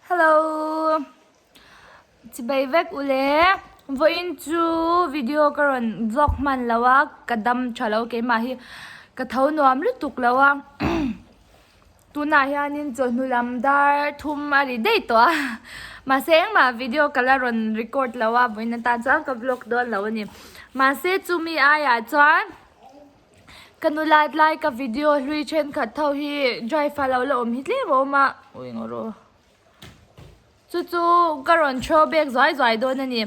Hello Chibai vek ule vawiin chu video ka rawn vlog hman lo a ka dam tha lo keimah hi ka tho nuam lutuk lo a tunah hianin chawhnu lam dar thum a ri daih tawh a mahse engmah video ka la rawn record lo a vawiin atan chuan ka vlog dawn lo a ni mahse chumi aiah chuan. Ka nu lait lai ka video hlui thenkhat ho hi drive a lo la awm hi tlem a awm a ui ngaw rawh chu chu ka rawn throw back zuai zuai dawn a ni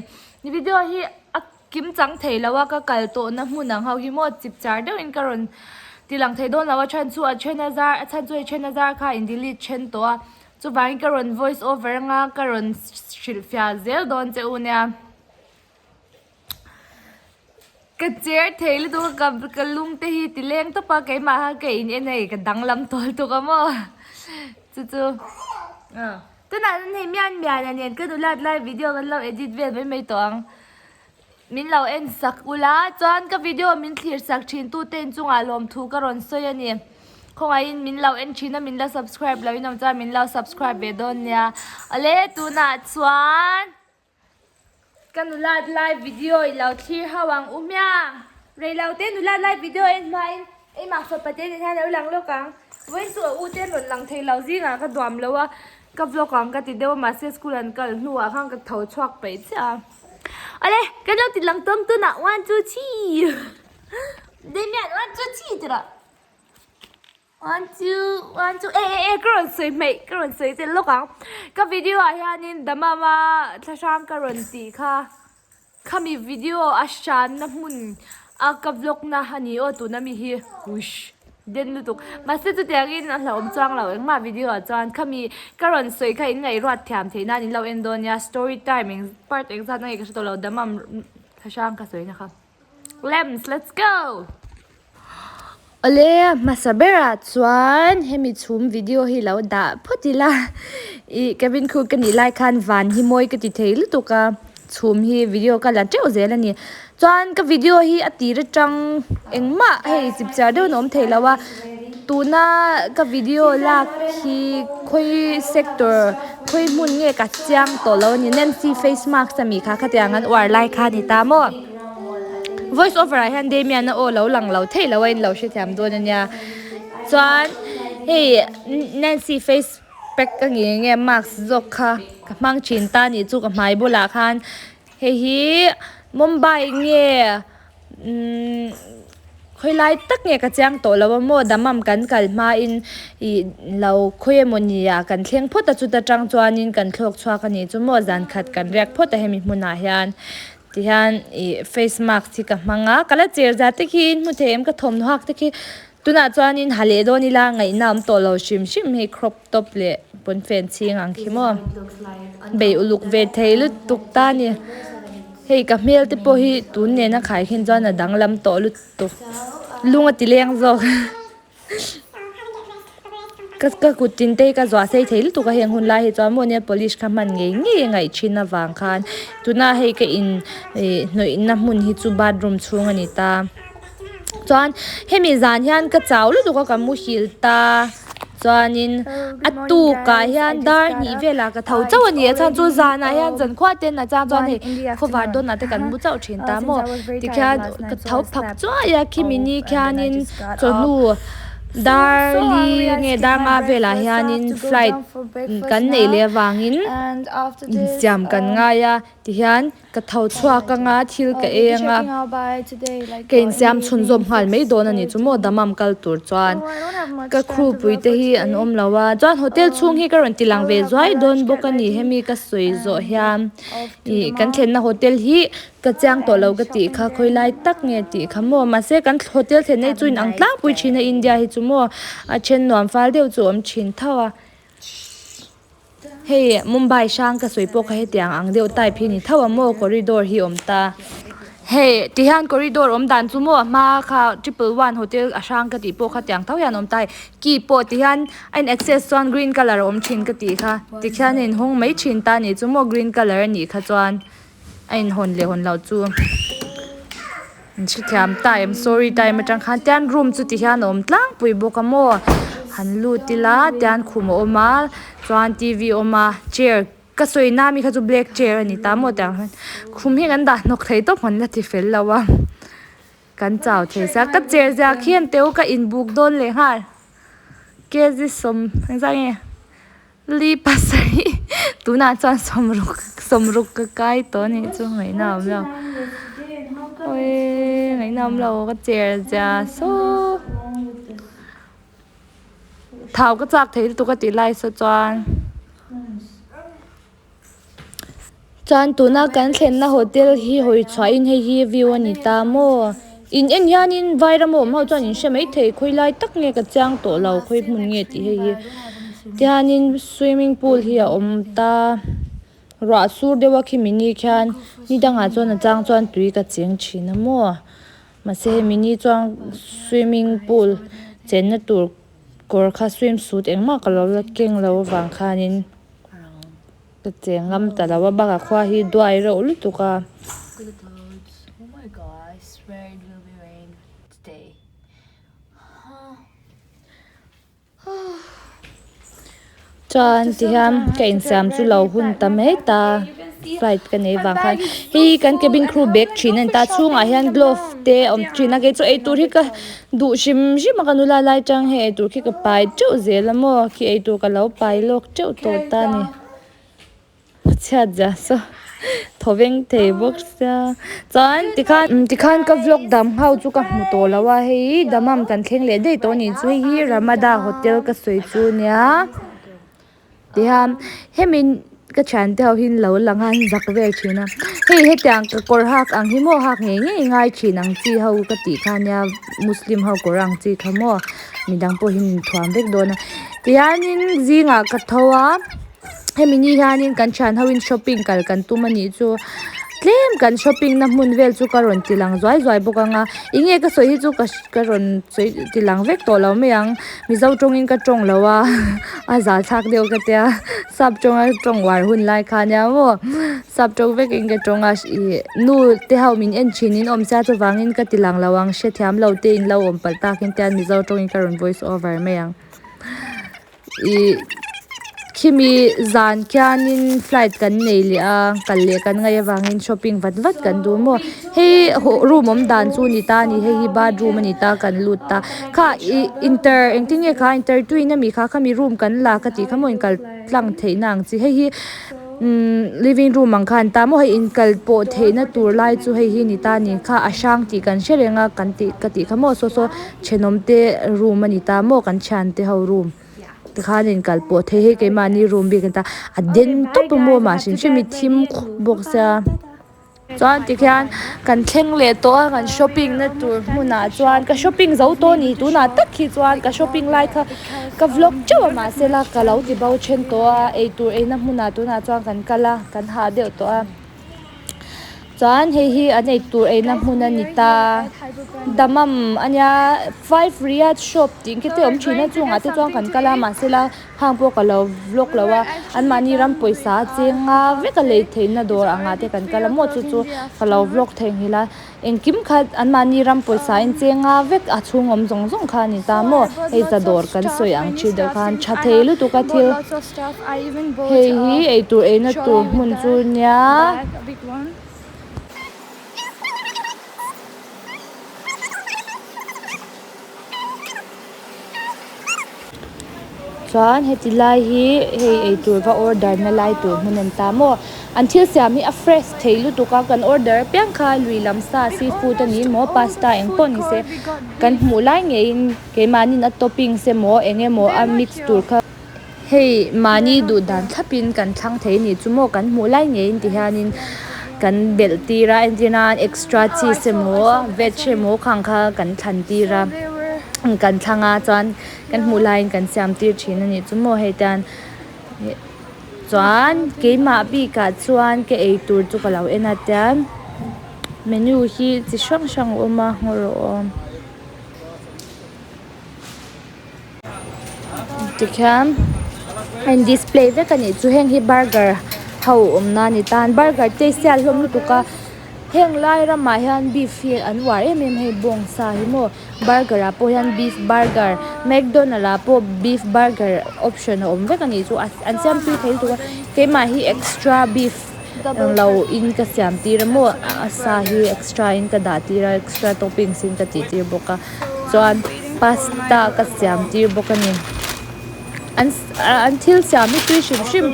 video hi a kim chang thei lo a ka kal tawh na hmun ang ho hi maw chip char deuh in ka rawn ti lang thei dawn lo a chhan chu a then a zar a chhan chu a then a zar kha in delete then tawh a chuvangin ka rawn voice over anga ka rawn hrilhfiah zel dawn che u nia. Ka cher thei lutuk a ka ka lung te hi ti leng tawp a keimah kha ka in en a hei ka danglam tawl tuk a maw chu chu tunah chuan hei mian mian a nen ka nulat lai video kan lo edit vel mai mai tawh ang min lo en sak ula chuan ka video min thlir sak thin tu te inchungah lawmthu ka rawn sawi a ni khawngaihin min lo en thin a min la subscribe loh in awm chuan min lo subscribe ve dawn nia awle tunah chuan. Ka nulat lai video i lo thlir ho ang u hmiang. Reilote nulat lai video en hmain engmah fapa te nen hian lo lang lawk ang. Vawiin chu a u te an rawn lang thei lo zingah ka duam lo a, ka vlog ang ka ti deuh a mahse school an kal hnuah khan ka tho chhuak peih chiah a. Awle kan lo ti lang tawng tunah one two three Damian one two three ti rawh. One two one two e e e ka rawn sawi hmeih ka rawn sawi tel lawk ang ka video ah hianin Damama thla hrang ka rawn tih kha khami video a hranna hmun a ka vlog na a ni aw tuna mi hi huish den lutuk mahse chutiangin a hlauhawm chuang lo engmah video ah chuan khami ka rawn sawi kha in ngaihruat thiam theih nan in lo en dawn nia story time eng part engzat na nge ka hre tawh lo Damam thla hrang ka sawi na kha. Lems let's go! Awle a hmasa berah chuan hemi chhum video hi lo dah phawt ila ih cabin crew ka nih lai khan van hi mawi ka ti thei lutuk a chhum hi video ka la teuh zel a ni chuan ka video hi a tir atang engmah hei chipchiar deuhin a awm thei lo a tuna ka video lak hi khawi sector khawi hmun nge ka chiang tawh lo a ni Nancy face mask ami kha khatiang an uar lai kha a ni ta maw. Voice over ah hian Damian a aw lo lang lo theih lo a in lo hrethiam dawn a nia chuan hei Nancy face pack ka nge nge mask zawk kha ka hmang thin ta nih chu ka hmai bulah khan hei hi Mumbai nge umm khawilai tak nge ka chiang tawh lo a maw Damam kan kal hmain ih lo khawi emawni ah kan thleng phawt a chuta tang chuanin kan thlawk chhuak a nih chu maw zan khat kan riak phawt a hemi hmunah hian. Tihian ih face mask hi ka hmang a ka la cher zat te khi in hmu thei em ka thawmhnaw hak te khi tunah chuanin ha leh dawn ila ngaihna awm tawh lo hrim hrim hei crop top leh pawnfen chhing ang khi maw bei uluk ve thei lutuk ta a ni hei ka hmel te pawh hi tun nena khai khin chuan a danglam tawh lutuk lung a ti leng zawk. Ka ka kut tin te hi ka zuah sei thei lutuk a heng hun lai hi chuan maw nail polish kha hman ngei ngei a ngaih thin avang khan tuna hei ka in ih hnawih na hmun hi chu bathroom chhung a ni ta chuan hemi zan hian ka chau lutuk a ka muhil ta chuanin a tukah hian dar hnih velah ka tho chauh a ni a chhan chu zanah hian zankhua ten a chang chuan hei khawvar dawnah te kan mu chauh thin ta maw tikhian ka tho phak chuai a khimi ni khianin. Chawhnu dar li nge dar nga velah hianin flight kan neih leh avangin insiam kan ngai a tihian ka tho chhuak anga thil ka ei anga ka insiam chhunzawm nghal mai dawn a ni chu maw damam kal tur chuan ka crew pui te hi an awm lo a chuan hotel chhung hi ka rawn ti lang ve zuai dawn bawk a ni hemi ka sawi zawh hian ih kan thlenna hotel hi. Ka chiang tawh lo ka tih kha khawi lai tak nge tih kha maw mahse kan hotel thlen hi chu in ang tlangpui thin a India hi chu maw a then nuam fal deuh chu a awm thin tho a hei Mumbai hrang ka sawi pawh kha hetiang ang deuh type hi a ni tho a maw corridor hi a awm ta hei ti hian corridor awm dan chu maw a hma kha triple one hotel a hrang ka tih pawh kha tiang tho hian a awm ta hei key pawh ti hian a in access chuan green colour a awm thin ka tih kha tikhian a inhawng mai thin ta a nih chu maw green colour a nih kha chuan. A inhawn leh hawn loh chu an hrethiam ta em sorry time atang khan tian room chu ti hian a awm tlangpui bawk a maw. Han lut ila tian khum a awm a chuan t v a awm a chair ka sawi na ami kha chu black chair a ni ta maw tiang hian khum hi kan dah hnawk thei tawp kan la ti fel lo a kan chau thei sia ka chair zia khian teu ka inbuk dawn leh nghal kg sawm engzah nge. Li pasarih tunah chuan sawmruk sawmruk ka kai tawh anih chu ngaihna a awm lo awii ngaihna a awm lo ka cher zia saw thau ka chak thei lutuk a tih lai saw chuan chuan tuna kan thlenna hotel hi hawi chhuahin hei hi view a ni ta maw in en hianin vairam a awm ho chuan in hre maithei khawi lai tak nge ka chiang tawh lo khawi hmun nge tih hei hi tihianin swimming pool hi a awm ta ruah sur deuh a khimi ni khian ni dangah chuan a chang chuan tui ka cheng thin a maw mahse hemi ni chuan swimming pool chenna tur kawr kha swim suit engmah ka lo la keng lo avang khanin. Ka cheng ngam ta lo a bakah khua hi duai reuh lutuk a. Chuan tihian ka insiam chu lo hun ta mai ta flight ka nei vang khan hei kan cabin crew bag thin a ni ta chhungah hian glove te a awm thin a kei chu eitur hi ka duh hrim hrim a ka nula lai tang hei eitur khi ka pai teuh zel a maw khi eitur ka lo pai lawk teuh tawh ta a ni. Chhiat zia saw thaw veng thei bawk sia chuan tikhan tikhan ka vlog dam ho chu ka hmu tawh lo a hei Damam kan thleng leh daih tawh a nih chu hei hi Ramada hotel ka sawi chu nia tihian hemi ka thiante ho hi an lo lang a an zak vel thin a hei hetiang ka kawr hak ang hi maw hak ngei ngei ngai thin ang chi ho ka tih kha nia muslim ho kawr ang chi kha maw midang pawh hi an inthuam vek dawn a tihianin zingah ka tho a. Hemi ni hianin kan thian ho in shopping kal kan tum a nih chu tlem kan shopping na hmun vel chu ka rawn ti lang zuai zuai bawk ang a eng nge ka sawi hi chu ka ka rawn sawi ti lang vek tawh lo mai ang mizo tawngin ka tawng lo a a zal thlak deuh ka tia sap tawnga tawng uar hun lai kha ania maw sap tawng vekin ka tawng a ih nu te ho min en thin in awm sia chuvangin ka ti lang lo ang hrethiam lo te in lo awm palh takin te mizo tawngin ka rawn voice over mai ang. Ih khimi zan khianin flight kan nei leh a kal leh kan ngaih avangin shopping vat vat kan duh maw hei room awm dan chu a ni ta a ni hei hi bathroom a ni ta kan lut ta kha ih inter engtin nge kha inter twin ami kha khami room kan la ka tih kha maw inkal tlang theihna ang chi hei hi umm living room ang kha an ta maw hei inkal pawh theihna tur lai chu hei hi a ni ta a ni kha a hrang tih kan hre reng a kan tih ka tih kha maw saw saw thenawm te room a ni ta maw kan thiante ho room tikhan in kal pawh thei hei keimahni room bik a ni ta a den tawp a maw mah hrim hrim hi thim khup bawk sia chuan tikhian kan thleng leh tawh a kan shopping na tur hmunah chuan ka shopping zo tawh a ni tunah tak hi chuan ka shopping lai kha ka vlog teuh a mahse la ka lo ti bo then tawh a eitur eina hmunah tunah chuan kan kal a kan hah deuh tawh a. Chuan hei hi an eitur eina hmun a ni ta Damam ania five riyadh shop tih ang khi te a awm thin a chungah te chuan kan kal a mahse la hang pawh ka lo vlog lo a anmahni ram pawisa a cheng a vek a lei theihna dawr angah te kan kal a maw chu chu ka lo vlog theihnghilh a engkim kha anmahni ram pawisa a incheng a vek a chhung awm zawng zawng kha a ni ta maw hei za dawr kan sawi ang thi deuh khan tha thei lutuk a thil hei hi eitur eina tur hmun chu nia. Chuan heti lai hi hei eitur va order na lai tur hmun a ni ta maw an thil siam hi a fresh thei lutuk a kan order apiang kha lui lam sa seafood a ni maw pasta eng pawh ni se kan hmuh lai ngeiin keimahniin a toppings emaw eng emaw a mix tur kha hei mahni duh dan thlapin kan thlang thei a nih chu maw kan hmuh lai ngeiin ti hianin kan belh tir a entir nan extra cheese emaw veg emaw khang kha kan thlan tir a kan thlang a chuan. Kan hmuh laiin kan siam tir thin a nih chu maw hei te chuan keimah bikah chuan ka ei tur chu ka lo en a tian menu hi chi hrang hrang a awm a ngaw rawh aw tikhian a in display vek a nih chu heng hi burger ho awmna a ni tan burger te hi sial hlawm lutuk a. Heng lai ramah hian beef hi an uar em em hei bawngsa hi maw burger ah pawh hian beef burger mcdonald ah pawh beef burger option a awm vek a nih chu an siam tui thei lutuk a keimah hi extra beef englo in ka siam tir a maw a sa hi extra in ka dah tir a extra toppings in ka tih tir bawk a chuan pasta ka siam tir bawk a ni. An an thil siam hi tui hrim hrim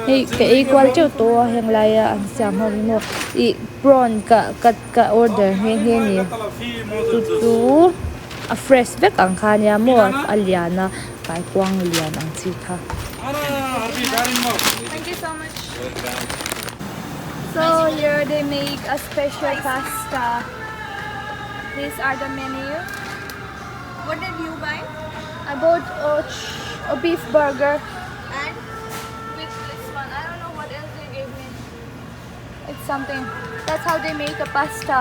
hei ka ei kual teuh tawh a heng laia an siam ho hi maw ih prawn ka ka ka order nghe nghe a ni chu chu a fresh vek ang kha ania maw a lian a kaikuang lian ang chi kha. So here they make a special pasta. These are the menu. What did you buy? I bought a, a beef burger. And? With this one. I don't know what else they gave me. It's something. That's how they make a pasta.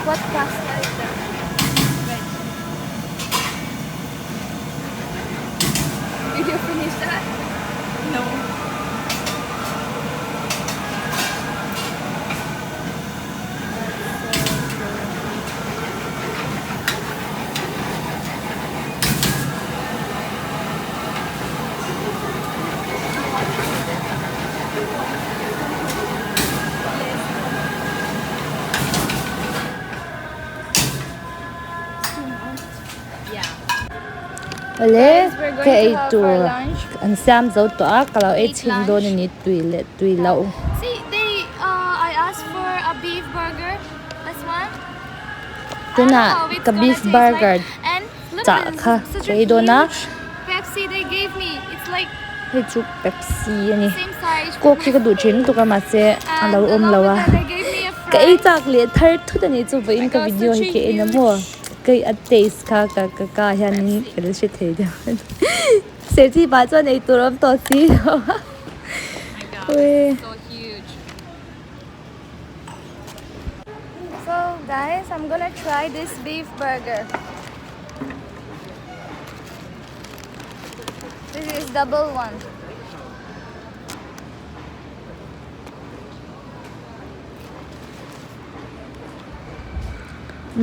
What pasta is that? Veg. Did you finish that? No. Awle ka ei tur an siam zo tawh a ka lo ei chhin dawn a ni tui leh tui loh. Tunah ka beef burger chah kha ka ei dawn a hei chu pepsi a ni coke hi ka duh thin lutuk a mahse a lo awm lo a ka ei chak leh thar thut a ni chu vawiin ka video hi ka en a maw. Kei a taste kha ka ka ka hianin ka la hre thei deuh a ni. Serchhip ah chuan eitur awm tawh si lo a. Ui. So guys, I'm gonna try this beef burger. This is double one.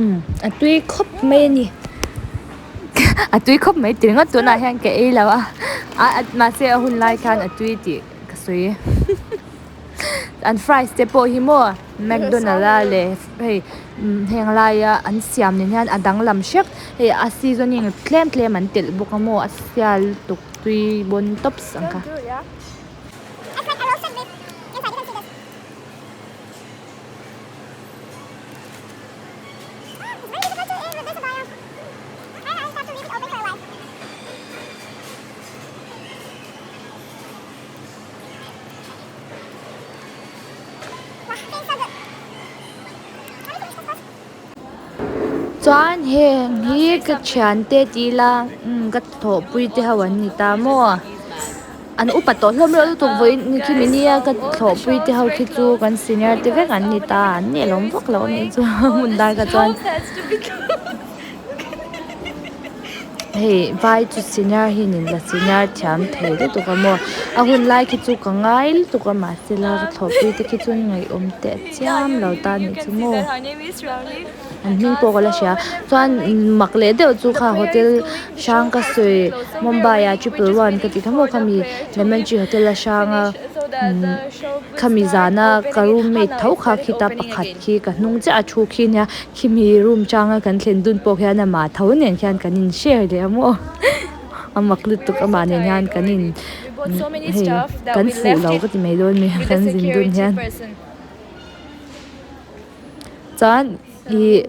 Umm a tui khawp mai a ni a tui khawp mai ti ringawt tunah hian ka ei lo a a mahse a hun lai khan a tui tih ka sawi an fries te pawh hi maw mcdonald a leh hei heng laia an siam nen hian a danglam hrep hei a seasoning tlem tlem an telh bawk a maw a sial lutuk tui bawn tawps ang kha. Chuan heng hi ka thiante ti ila ka thawhpui te ho an ni ta maw an upa tawh hlawm reuh lutuk vawiin khi mini a ka thlawhpui te ho khi chu kan senior te vek an ni ta an nelawm vak loh anih chu hmun dai kha chuan hei vai chu senior hi nin la senior thiam thei lutuk a maw a hun lai khi chu ka ngai lutuk a mahse la ka thlawhpui te khi chu ngaihawm teh chiam lo ta anih chu maw. An hming pawh ka la hria chuan mak leh deuh chu kha hotel hrang ka sawi Mumbai ah triple one ka tih kha maw khami lemon tree hotel a hrang a khami zana ka roommate tho kha khita pakhat khi ka hnung chiah a thu khi nia khimi room changa kan thlen dun pawh khian amah tho nen khian kan in share leh a maw a mak lutuk amah nen hian kan in hei kan fuh lo ka ti mai dawn mi kan zin dun hian. Chuan ih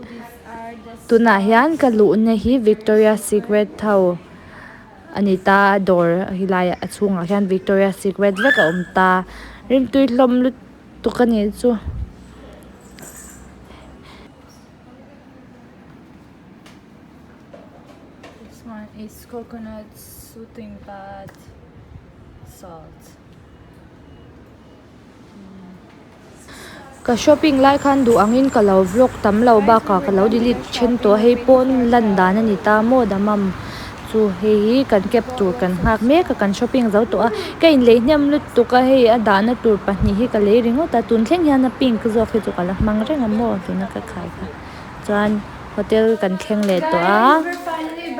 tunah hian ka luhna hi Victoria Secret ho a ni ta a dawr helaiah a chhungah hian Victoria Secret vek a awm ta rimtui hlawm lutuk a nih chu. This one is coconut soothing bath salt. Ka shopping lai khan duh angin ka lo vlog tam lo bakah ka lo delete then tawh hei pawn lan dan a ni ta maw damam. chu hei hi kan cab tur kan nghak mek a kan shopping zo tawh a ka inlei hnem lutuk a hei a dahna tur pahnih hi ka lei ringawt a tun thleng hian a pink zawk hi chu ka la hmang reng a maw tuna ka khai kha chuan hotel kan thleng leh tawh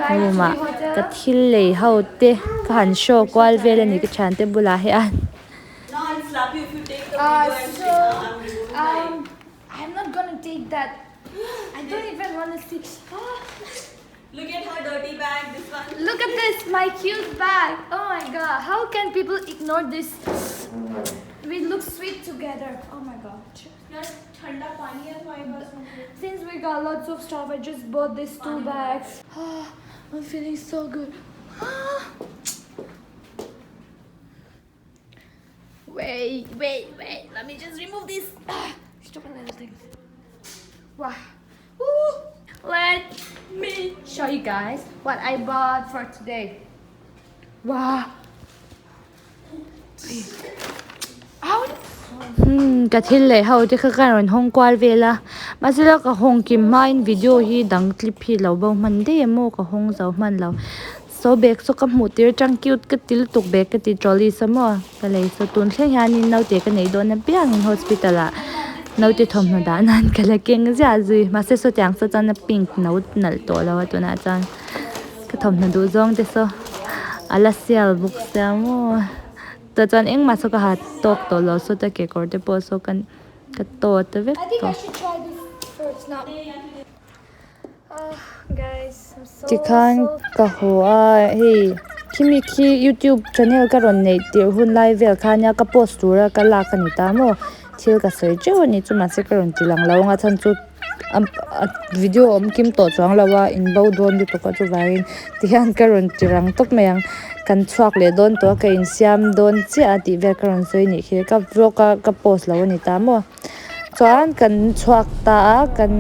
a room ah ka thil lei ho te ka han show kual vel a ni ka thiante bulah hian. I'm not gonna take that. I don't even want to see. Ah. Look at her dirty bag, this one. Look at this, my cute bag. Oh my god, how can people ignore this? We look sweet together. Oh my god. Since we got lots of stuff, I just bought these two bags. Ah, I'm feeling so good. Ah. Wait, wait, wait. Let me just remove this ah, stupid little thing. Wow. Woo. Let me show you guys what I bought for today. Wow. Hmm, ka thil leh ho te kha ka rawn hawng kual vel a mahse la ka hawng kim hmain video hi dang clip hi lo bo hman daih emaw ka hawng zo hman lo. Saw bag saw ka hmuh tir atang cute ka ti lutuk bag ka ti trolley saw maw ka lei saw tun thleng hianin naute ka neih dawn apiangin hospital ah naute thawmhnaw dah nan ka la keng ziah zui mahse saw tiang saw chuan a pink no nalh tawh lo a tunah chuan ka thawmhnaw duh zawng te saw a la sial bawk sia maw tah chuan engmah saw ka ha tawk tawh lo saw ta kekawr te pawh saw ka ka tawt vek tawh. Tikhan ka haw a hei khimi khi youtube channel ka rawn neih tirh hun lai vel kha nia ka post tura ka lak a ni ta maw thil ka sawi teuh a ni chu mahse ka rawn ti lang lo ang a chhan chu a video awm kim tawh chuang lo a in bo dawn lutuk a chuvangin tihian ka rawn ti rang tawp mai ang kan chhuak leh dawn tawh a ka insiam dawn chiah a tih vel ka rawn sawi a nih khi ka vlog a ka post lo a ni ta maw. Chuan kan chhuak ta a kan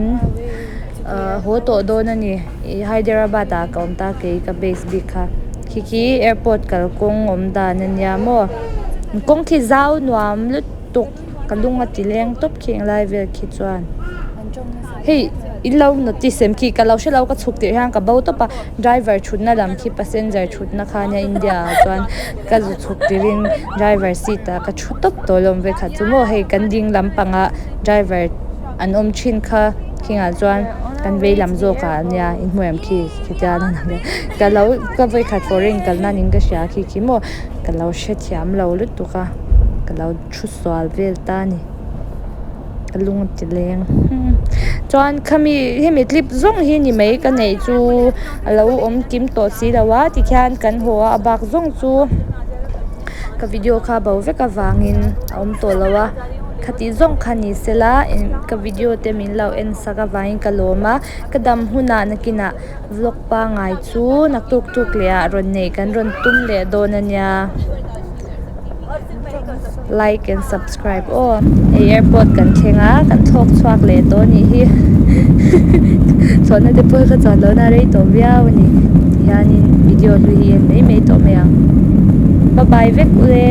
ahh haw tawh dawn a ni ih Hyderabad ah ka awm ta kei ka base bik kha khi khi airport kalkawng awm dan a nia maw kawng khi zau nuam lutuk ka lung a ti leng tawp khi englai vel khi chuan hei in lo notice em khi ka lo hre lo ka chhuk tirh hian ka bo tawp a driver thutna lam khi passenger thutna kha ania India ah chuan ka zu chhuk tirin driver seat ah ka thu tawp tawh lawm vekhat chu maw hei kan ding lampangah driver an awm thin kha khingah chuan kan vei lam zawk ah ania inhmu em khi khitia ka lo ka vawikhat foreign kal nan in ka hria khi khi maw ka lo hrethiam lo lutuk a ka lo thu sual vel ta a ni. Ka lung a ti leng chuan khami hemi clip zawng hi ni mai ka neih chu a lo awm kim tawh si lo a tikhian kan haw a a bak zawng chu ka video kha bo vek avangin a awm tawh lo a khati zawng kha ni sela ka video te min lo en sak avangin ka lawm a ka dam hunah nakinah vlog pangngai chu naktuk tuk leh ah rawn neih kan rawn tum leh dawn a nia. Like and subscribe aw. Hei airport kan thleng a kan thlawk chhuak leh tawh a nih hi thlawhna te pawh hi ka chuan lohna a rei tawh viau a ni tihianin video hlui hi en mai mai tawh mai ang bye bye vek ule.